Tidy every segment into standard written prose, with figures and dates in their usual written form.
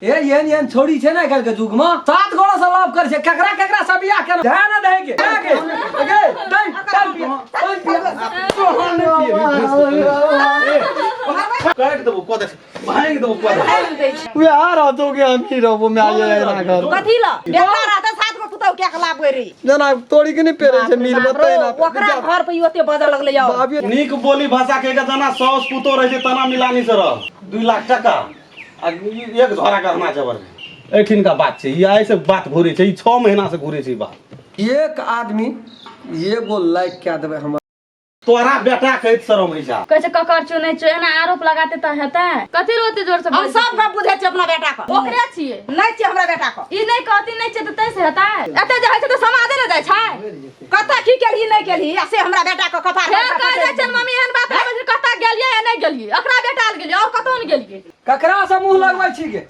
ए एहन एहन छोड़ी छै ने आइ काल्हि के युग में सात गोड़ा से लव कर छै केकरा केकरा से बियाह केना ध्यान न दे के के के टाइम टाइम पिया टाइम पिया तोहर नहि पिएबही काटि देबो कऽ दे भांगि देबो कऽ दे वएह रहतो के हम ही रहबो मैं आइए ना घर कथी ल बेटा रहता सात गो पुतौ के खिलाफ गई रही जेना तोड़ी के नहीं पेरे छै मिल बतै ना ओकरा घर पे ओते बजऽ लगलै यौ भाभी नीक बोली भाषा के जना साउस पुतो रहै छै तना मिलानी से रह 2 लाख टका आ ई एक झोरा गहना जबर एहिठिनका बात छै ई आइ से बात घुरै छै ई 6 महीना से घुरै छै ई बात। एक आदमी एगो लाइक कए देबै हमर। तोरा बेटा कहैत शरम होइ छै। कहै छै ककर चुनै छौ, एना आरोप लगाते तऽ हेतै? कथी रे ओते जोर से हम बजै सब छी? गप बुझै छियै अपना बेटा के। ओकरे छियै। नहि छियै हमरा बेटा के। ई नहि कहती नहि छियै तऽ तै से हेतै? एते जे होइ छै तऽ समाजे ने जाइ छै। कतऽ की केलही नहि केलही आ से हमरा बेटा के कपार फेर कहै जाइ छै मम्मी एहन बात नहि बजै, कतऽ गेलियै या नहि गेलियै, ओकरा बेटा लग गेलियै और कतौ नहि गेलियै। ककरा से मुंह लगबै छी गे?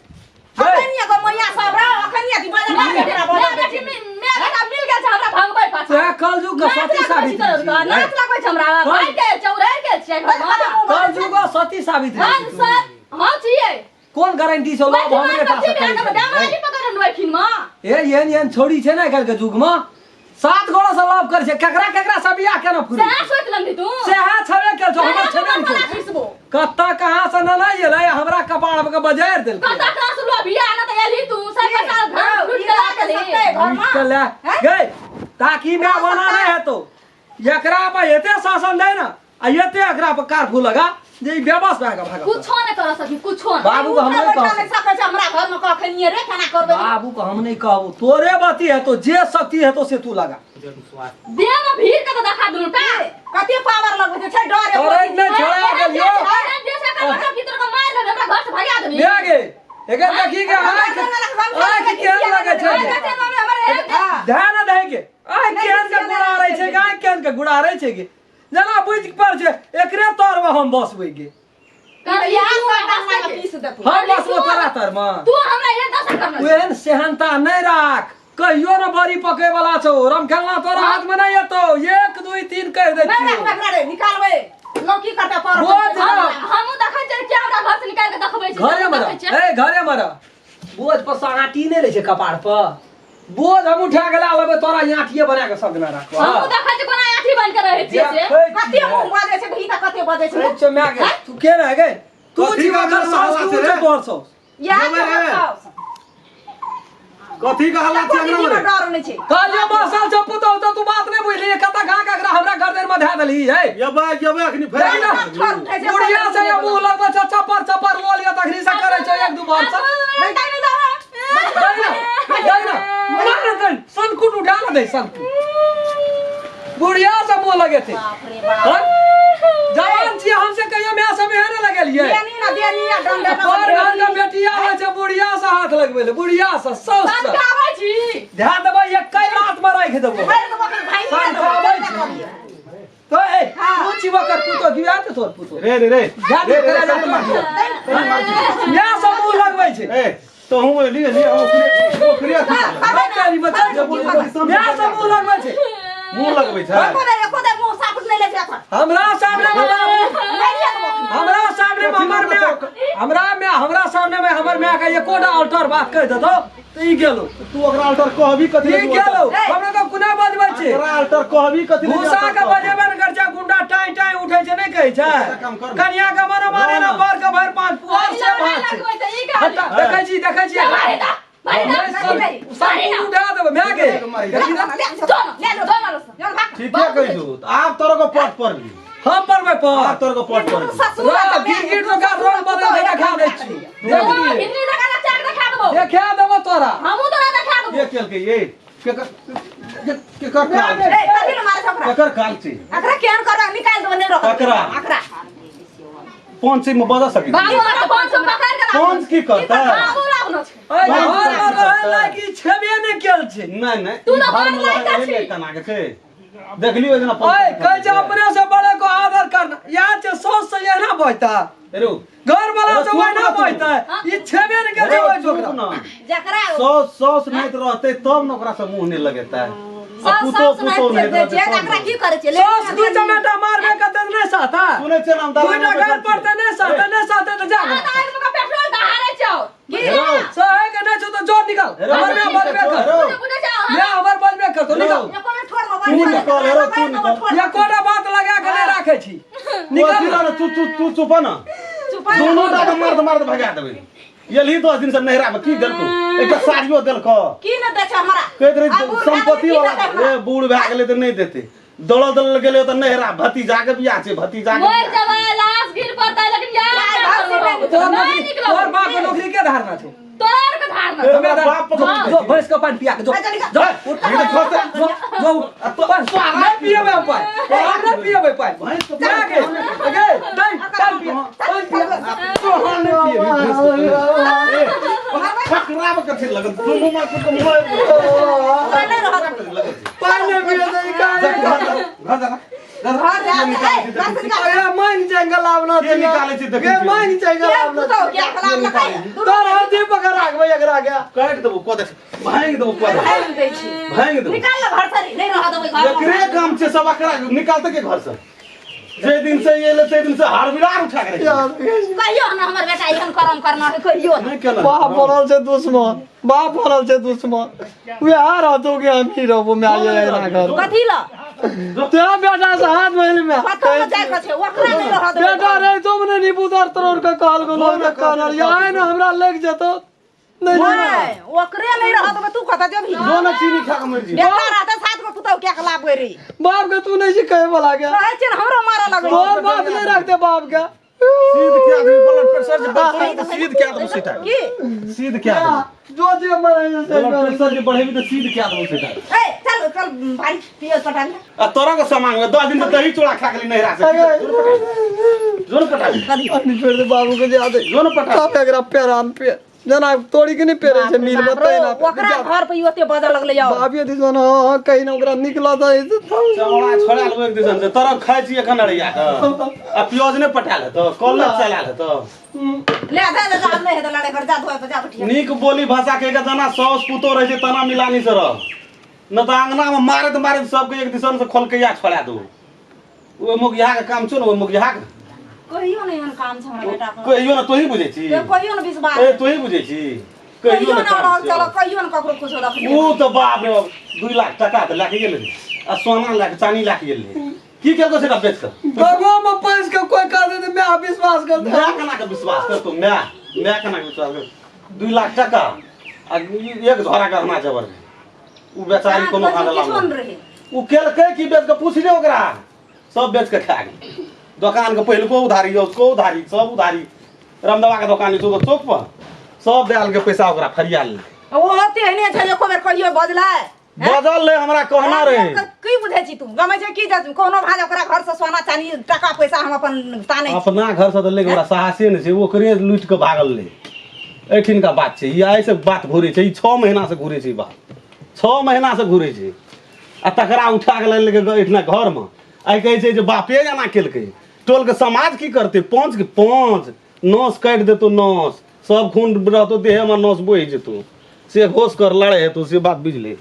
अखन एगो मैया सब रह अखन अथी बजल माय बेटी माय बेटा मिल गेल छै हमरा भगबै पाछा। तोरा कलयुग के नाच सती लगबै छी सावित्री तोरा छी। नाच लगबै छै हमरा भाई के चौड़ै के छियै घरमे। कलयुग के सती सावित्री हम छी तू। सर हम छियै। कोन गारंटी से लव हमरे टा से करै छै? पकड़न ओहिखिन मे। ए एहन एहन छोड़ी छै ने आइ काल्हि के युग में सात गोड़ा से लव कर छै केकरा केकरा से बियाह केना फुरी सएह सोचि लेलही तू? सेहा छबे केल छौ हमर छबे ने कला केल। खिसबो। कत्ता कहाँ से न नहि एलै हमरा कपाड़ के बजारि देलकै। कतऽ कहाँ से लोभिया न तऽ एलही तू सब पैसा धान लूटि के लऽ गेलही। लूटि के ले गई ताकि मैं बना नहीं हेतो एकरा पर एते शासन दे ना आ एते एकरा पर कारफू लगा जे ई बेबस भए के भागल। कुछो नहि कर सकी कुछो नहि। बाबू के हम नहीं कहब। सकै छै हमरा घर में कखन रे केना करबै? बाबू के हम नहीं कहबो, तोरे बती है तो जे शक्ति है तो से तू लगा। देह में भीड़ के तऽ देखा दुनू टा। कते पावर लगबै छै डर तोरे नहि छोड़ा गेलियो। ले गे एकर देखी के आँख आँख केहन लगै छै गे? ध्यान दे के आँख केहन के गुड़ा रहै छै के आँख केहन के गुड़ा रहै छै गे? जेना बुझि पर छै एकरे तर में हम बसबै गे। हम बसबो तोरा तर में। ओहन सेहनता नहि राख, कहियो न बड़ी पकै वाला छौ। रम खेलना तोरा हाथ में नहीं एतौ। 1 2 3 कहि दै छियौ। निकालबै लौकी करते पर। बोझ ना। घरे में रह, ए घरे में रह। बोझ पर से आँटी नहि रहै छै कपार पर। बोझ हम उठा के ला लेबै तोरा, ई आँटिए बना के सब दिना राखबो। देखै कते छियै। मुँह बजै छै ई तऽ कते बजै छै। अरे चो माय गे, तू के रह गए? तू कथी छी का ओकर हल्ला सास छै तू रे? छै तोहर सास। इएह जेबै छै रे। हमर साउस। कथी का हल्ला छै अंगना में रे? डर नहि छै। कहलियो बसल छौ पुतहु तऽ तू बात नहि बुझलिही, कतऽ घा ककरा हमरा गर्दन में धए देलही है। यबै यबै अखनी फेर। देखी ना, बुढ़िया से ये मुंह लगबै छै चपर चपर लोल ये तखनी से करै छै एक दू बार से। दही ना, दही ना, मार दे, सनकुट उठा ले दे सनकुट। बुढ़िया से मुंह लगेते। बाप रे बाप। हाँ? जवान छियै हमसे कहियो माय सब एहन लगेलियै। देनी ना देनी आ डंडा पर घर के बेटी आबै छै बुढ़िया से हाथ लगबै ले, बुढ़िया से साउस से। ध्यान देबै एकै रात में राखि देबो। सनकाबै छी। तो ए तू छी ओकर पुतो की आते तोर पुतो। रे रे रे। ध्यान दे करा जा तोर। माय सब मुंह लगबै छै। ए तोहू एली एली ओकरे ओकरे अथी कर। तेरी बच्चा माय सब मुंह लगबै छै। मुंह लगबै छै। एको दे एको दे मुँह साफ नहि लै छै एखन। हमरा सामने में बाबू मारिए देबो। हमरा सामने में हमर माय हमरा माय हमरा सामने में हमर माय के एकोटा अल्टर बात कहि देतौ तऽ ई गेलो। तू ओकरा अल्टर कहबी कथी ई ले? गेलो, हमरा तऽ कोना बजबै छै? ओकरा अल्टर कहबी कथी ले? भूसा के बजेबे ने करै छै, गुंडा टाइ टाइ उठै छै नहि कहै छै? एकटा काम कर ने। कनिया के मनो माने ना बर के भरि पाँच पुआर से भात छै। हटा, देखै छी देखै छी सब उठा देबै माय के। देखी ना। ठीके कहै छौ आब तोरो के पट पड़ली। हम पड़बै आब पर तोरो के पट पड़ली। रा गिर तो का रंग बदल के देखा दै छी। देखली देखा देबो तोरा। के केलकै ये? केकर केकर काल छै? केकर काल छै? अकरा केहन करबै निकालि देबै नहि रहत। ककरा? अकरा। पाँच में बजा सकै छी? पाँच की करतै? ऐ घर में रहै लायक ई छेबे नहि केल छै। नहि नहि। तू ई तऽ घर में बड़ लायक रहै छी। नहि केना के छै देखलियो जेना। ऐ कहै छै अपने से बड़े को आदर करना याद छै, साउस से एना बजता रो घर वाला अरे से चुप ओहिना ना तू। बजता। ई छेबे नहि केल छै ओहि छोकरा। जकरा सौस सौस नहि रहतै तब ने ओकरा से मुंह नहि लगेतै आ पुतो पुतो नहि रहतै तब अकरा ने। की करै छै? साउस दू चमेटा मारबे करतै तऽ नहि सहता? सुनै छियै ने हम दूटा दलान घर पड़तै नहि सहता? नहि सहतै तऽ जा। पेट्रोल दहाड़े। छै और की सहे के नहि छौ तऽ जो निकल। हेरो, हमर की माय बजबे छौ, कर। हेरो? बुझै छै अहाँ माय हमर बजबे करतौ, निकल। एको बेर ठोर में तू निकल, हेरो, तू निकल। एकोटा बात लगा के नहि राखै छी। निकल निकल। ना, तू तू तू चुप ना। चुप। दोनों टा के मारत मारत भगा देबै। एलही 10 दिन से नैहरा में, की देलकौ? एकटा साड़ियो देलकौ? की न दै छै हमरा? कहैत रही आ बूढ़ भए संपत्ति गेलै, की वाला। देतै हमरा? ए, बूढ़ भए गेलै तऽ नहि देतै। दौड़ल दौड़ल गेलै तऽ नैहरा, भतीजा के बियाह छै, भतीजा के मर बियाह छै। जबै, लाश गिर पड़तै, लेकिन याद यार, नहि भाग करबौ। तोहर नहि नौकरी, निकलबौ। तोहर बाप के नौकरी के धारणा छौ? तोहर के धारणा। ए, हमरा बाप पर जो, जो भैंस के पानि पिया के जो। अच्छा, निकल। जो, उठ, उठ, खसते। जो जो पानि नहि पियेबै हम, पानि हम नहि पियेबै पानि। भैंस के जा गे गे, पानि पानि पिया, पानि पिया। तोहर नहि पिएबही भैंस के पानि। ए, फकराब कथी लगत? दुनू मार के मोर। नहि रहत। लगत। पानि नहि पियेबै ई जा, काहे? घर जा, घर जा। घर जा, ए, घर से निकाल। अरे मांगि जंगल आबना। के निकालै छै देखै गे छियै। मांगि जंगल के आबना। पुतहु के खिलाफ लखाइ। तोर हाथी पकड़ राखबै एकरा के। काटि देबो कऽ दे, भांगि देबो कऽ दे। भागि दै छी। भांगि देबो। निकाल ले घर से, नहि रहऽ देबै घर। एकरे काम छै सब, एकरा निकालते के घर से। जे दिन से एले तै दिन से हड़बिलार उठा के रखी। कहियो ने हमर बेटा एहन करम करना है, कहियो ने। नहि केलक। बाप बनल छै दुश्मन, बाप बनल छै दुश्मन। वएह रहतौ कि हम ही रहबो माय एकरा घर? कथी ल तेरा बेटा से हाथ महिले में। कतौ ने जाइ के छै, ओकरा नहि रहऽ देबै। बेटा रहे तो मने नीबू दर तोड़ के कहल गेलो के कहल आइ ने हमरा लग जेतो नहीं। नहि, ओकरे नहि रहऽ देबै, तू कतऽ जेबही? जो ने चीनी खा के मरि जेबी। बेटा रहतै, सात गो पुतहु के खिलाफ गई रही। बाप के तू नहीं छी कहे वाला के। कहै छियै ने, हमरो मारऽ लगै। तोहर बाप नहीं रखते बाप के। सीध के आदमी ब्लड प्रेशर जे बढ़तौ तऽ सीध के आदमी सीटा। की? सीध के आदमी जो जे मरे से। ब्लड प्रेशर जे बढ़ेबी तऽ सीध के आदमी सीटा। ए, चल चल, भारी पियो पटा ले। आ तोरा के सामान में 10 दिन से दही चूड़ा खा गेली नैहरा से। जो ने पटा। अन्नी छोड़ दे बाबू के, जा दे। जो ने पटा। तब एकरा पेरान पे जेना तोड़ी के नहीं पेरे छै मिल बाप रे, में तैना। ओकरा घर पे ई ओते बजऽ लगलै यौ। बापियो दिस हाँ हाँ कहीं ना ओकरा निकला था। चमड़ा छोड़ा लेबो एक दिसन से। तोरा खाइ छी एखन अड़ैया के आ प्याज नहि पटायल हेतौ, कल नहि चलायल हेतौ। ले जा ले जा, आब नहि हेतै लड़ाइ कर, जा धोए पर जा बैठिया। नीक बोली भाषा के जेना साउस पुतोह रहै छै तना मिलानी से रह, न तऽ अंगना में मारैत मारैत सबके एक दिसन से खोलकैया छोड़ा दू। ओहि मुखिया के काम छौ ने, ओहि मुखिया के। कहियो नहि एहन काम छै हमरा बेटा के। कहियो ने तोही बुझै छी। ए, कहियो ने विश्वास। ए, तोही बुझै छी, कहियो कहियो ने ने काम रहल छौ। चल, कहियो ने ककरो कुछो रखने। ऊ तऽ बाप रे बाप, 2 लाख टका तऽ लए के गेलै आ सोना लए के, चानी लए के गेलै। की केलको सेटा बेच कऽ? गगो में पैस के कोई कह दे मैं विश्वास करते। माय केना के विश्वास करतौ? माय, माय केना के विश्वास करतौ? 2 लाख टका आ एक झोरा गहना जेवर रहै। ऊ बेचारी कोनो किछो हाल नहि रहै। ऊ केलकै की बेच के? पूछले ओकरा, सब बेच के खा गेलै। दोकान के पहिलको उधारी, उसको उधारी, सब उधारी। रामदवा के दोकान छै चौक पर, सब दए के पैसा ओकरा फरिया लेलकै। ओ तेहने छै, एको बेर कहियो बजलै? बजल ले हमरा कहना रहे। की बुझै छी तू? गमै छै की जे कोनो भाज ओकरा घर से सोना चानी टाका पैसा हम अपन तानै छी। अपना घर से तऽ लेके ओकरा साहसे नहि छै, ओकरे लूटि के भागल रहे। एहिठिनका बात छै। ई आइ से बात घुरै छै, ई 6 महीना से घुरै छै। ई बात 6 महीना से घुरै छै आ तकरा उठा के लेलकै एहिठिना घरमे। आइ कहै छै जे बापे एना केलकै, टोलके समाज की करतै? पाँच के पाँच नस काटि देतौ, नस सब खून रहतौ देहमे, नस बहि जेतौ से होश कर, लड़े हेतौ से बात बुझले।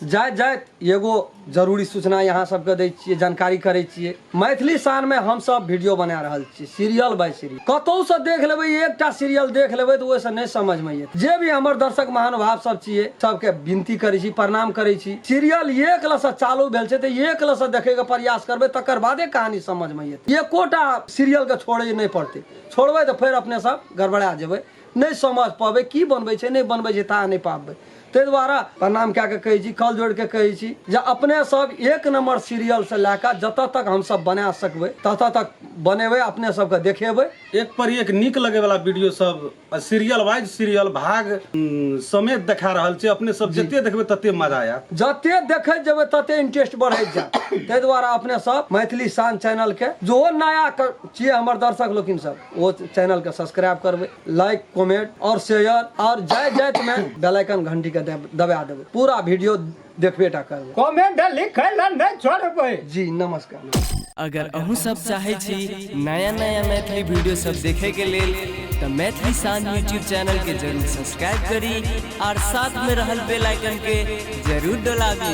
जाइत जाइत एगो जरूरी सूचना यहाँ सबके दै छियै, जानकारी करै छियै। मैथिली शानमे हमसब वीडियो बना रहल छी सीरियल बाय सीरियल। कतहुसँ देख लेबै, एकटा सीरियल देख लेबै तऽ ओहिसँ नहि समझमे एतै। जे भी हमर दर्शक महानुभाव सब छियै, सबके विनती करै छी, प्रणाम करै छी। सीरियल एक लसँ चालू भेल छै तऽ एक लसँ देखैके प्रयास करबै, तकर बादे कहानी समझमे एतै। एकोटा सीरियलके छोड़ै नहि पड़तै। छोड़बै तऽ फेर अपने सब गड़बड़ा जेबै, नहि समझ पबै की बनबै छै, नहि बनबै छै, ता नहि पाबबै। ताहि दुआरे प्रणाम कए कऽ कहै छी, कल जोड़ि कऽ कहै छी जे अपने सब एक नम्बर सीरियलसँ लए कऽ जतऽ तक हमसब बना सकबै ततऽ तक बनेबै, अपने सबके देखेबै। एक पर एक नीक लगे वाला वीडियो सब सीरियल वाइज सीरियल भाग समेत देखा रहल छै। अपने सब जते देखबै तते मजा आयत। जते देखैत जेबै तते इंटरेस्ट बढ़ैत जायत। ताहि दुआरे अपने सब मैथिली शान चैनल के जो नया छियै हमर दर्शक लोकिन सब, ओ चैनल के सब्सक्राइब करबै, लाइक, कमेंट और शेयर और जाय जाइत में बेल आइकन घंटी के दबा देबै। पूरा वीडियो देखबे टा करबै, कमेंट लिखै लए नहि छोड़बै। जी नमस्कार। अगर अहूँ सब चाहै छी नया नया मैथिली वीडियो सब देखे के लेल तऽ मैथिली शान यूट्यूब चैनल के जरूर सब्सक्राइब करी और साथ में रहल बेल आइकन के जरूर डोलाबी।